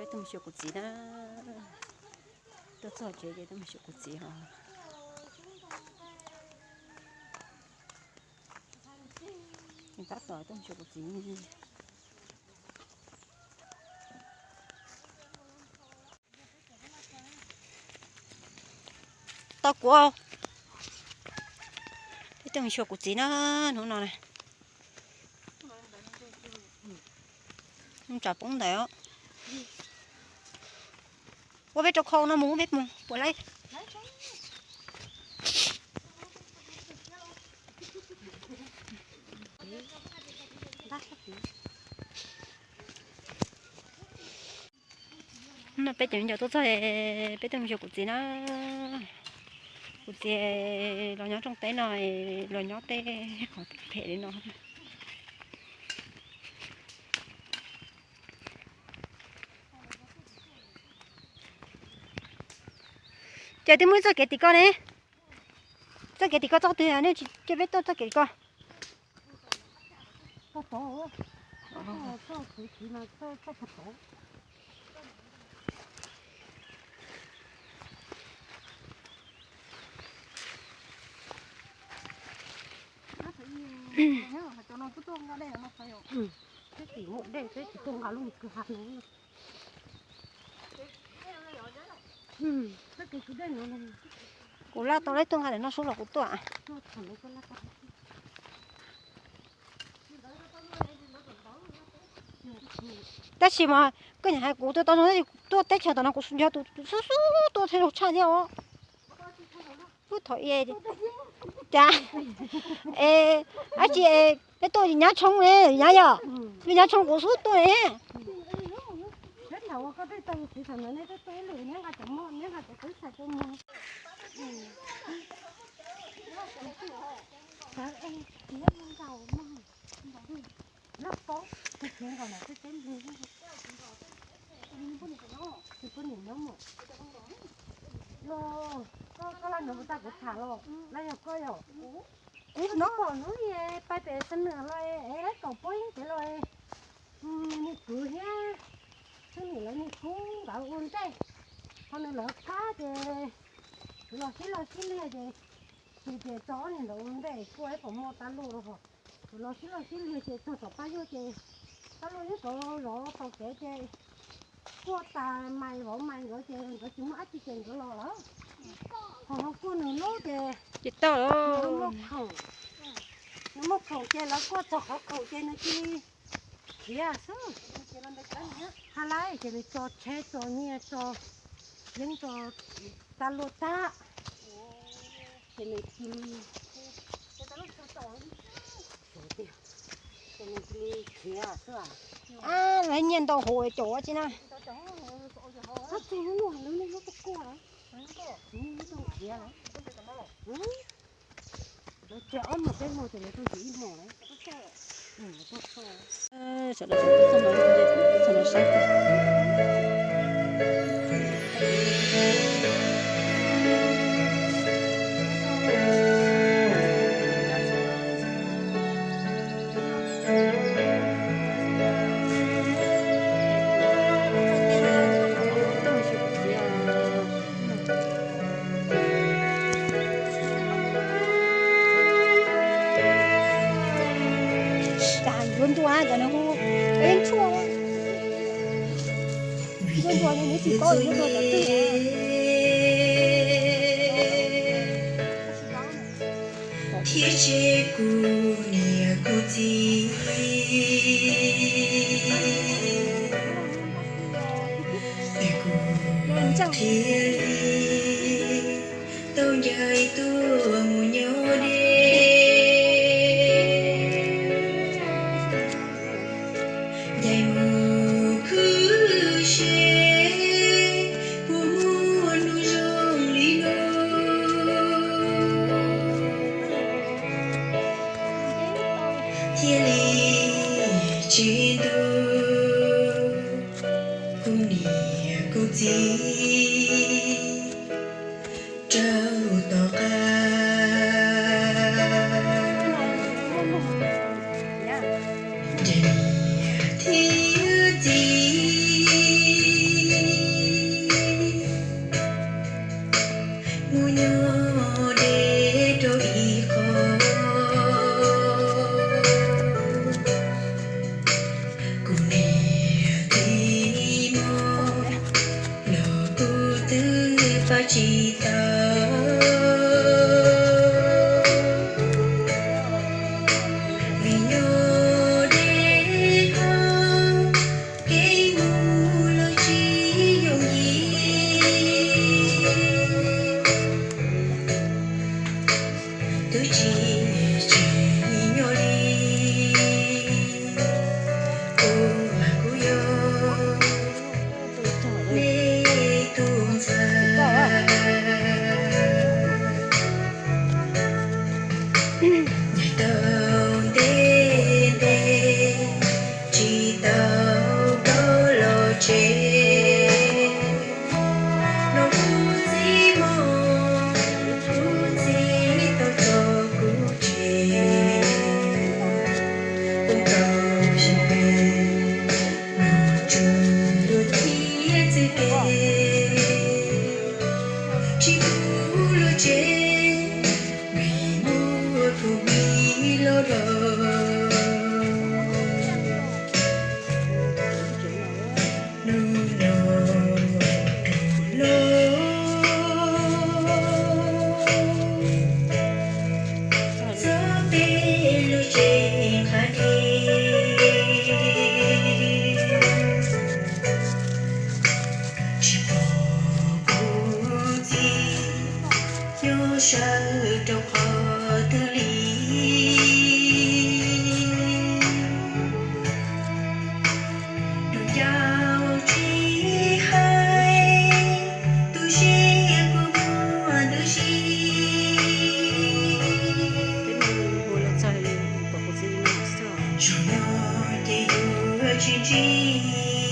Tuaj mus xyuas kuv txiv na. Tuaj txog tsev ces tuaj mus xyuas kuv txiv os. Tab tom tuaj mus xyuas kuv txiv. Tau kuv, peb tuaj mus xyuas kuv txiv na, hnub no na. Tsam poob ntawd os. Ua peb rau khau no mus, peb mus puas laib. No peb cov me nyuam tuaj txog, peb tuaj mus xyuas kuv txiv na. Kuv txiv los nyob rooj teb no, los nyob tej qhov phem li no. Ces twb muaj txoj kev tim ko ne. Txoj kev tim ko txoj twg ne, tsis cia peb tuaj txoj kev tim ko. Kuv laj tau lawv tuaj nqa lawm no sub los kuv tuaj. Tab sis mas koj niam hais kuv tuaj tau zoo, tuaj teb chaws tom no kuv yog tus xub xub tuaj txhij laug tshaj thiab os. Ub, thaum i, cas, es, dab tsi, peb tuaj nyav tshoob ne, nyav yom, nyav tshoob kuv xub tuaj ne. Koj laj nug kuv tag kuv tham los, lawv yog koj yog. Kuv hnov pom hnub pais pem Xeev Nuas los es lawv kaum peb yeeb pem los, nws kwv thiab xeeb nim lawv niag khub nkawd ua ntej, ho nws lawv qab ces kuv los sib loj sib liag ces, ces tso ob niag ntawd ua ntej kuj ib pom muaj tab luj rau hos. Kuv los sib loj sib liag ces txog tom pab yuj ces tab luj yeej rov zov tau kev ces kuaj tas mais vauv mais nkawd ces nkawd tsis muaj dab tsi ces nkawd los lawm. Ho ho kuaj nws lub ces, ces tau, nws muaj khoom, nws muaj khoom ces lawv kuaj txog qhov khoom ces nws cia li khiav xwb. Hab laiv ces nws tso tsheb tso nyiaj tso yeeb tso tas luaj tag, ces nws cia li, ces nws cia li khiav xwb. Lawv nyiaj ntau hauv caum ua tsi na. Txog lub no lub no tuaj kuaj lawm, lub tuaj khiav lawm. Lawv tsev ob hmos peb hmos ces lawv tuaj ib hmos lawm. Sawv daws txog no, txog no saib. Yuav ntua cov nws hu, peb tshuaj, yuav ntua nws tsis paub yuav ntua tom twg. Thiab tseg kuv niam kuv txiv, es kuv thiaj li tau ncaim tuaj mus nyob deb. Ncaim mus khwv seb puas muaj hnub zoo li no, thiaj li tseg ntua kuv niam kuv txiv rau tom qab. Ncaim niam thiab txiv tsis tau, vim nyob deb hlo, kev mus los tsis yooj yim. Twb tsis tsim nyog li, kuv mas kuv yog nej tus ntxhais. Ncaim tau ntev ntev, tsis tau koj los tsev. Los kuv txiv mog, kuv txiv tau tso kuv tseg, kuv tau xyoo peb, nws tswv lub thiab txwj kev, tsis pub los tsev, vim muaj tus me loj loj. Hnub no tus hlob txog peb lub tsev qab deg, tsis pom kuv txiv nyob sawv rau qhov twg li. Nus yau tsis hais, tu siab kuv muaj ntu sis. Zaum no ces yuav tsis ntsib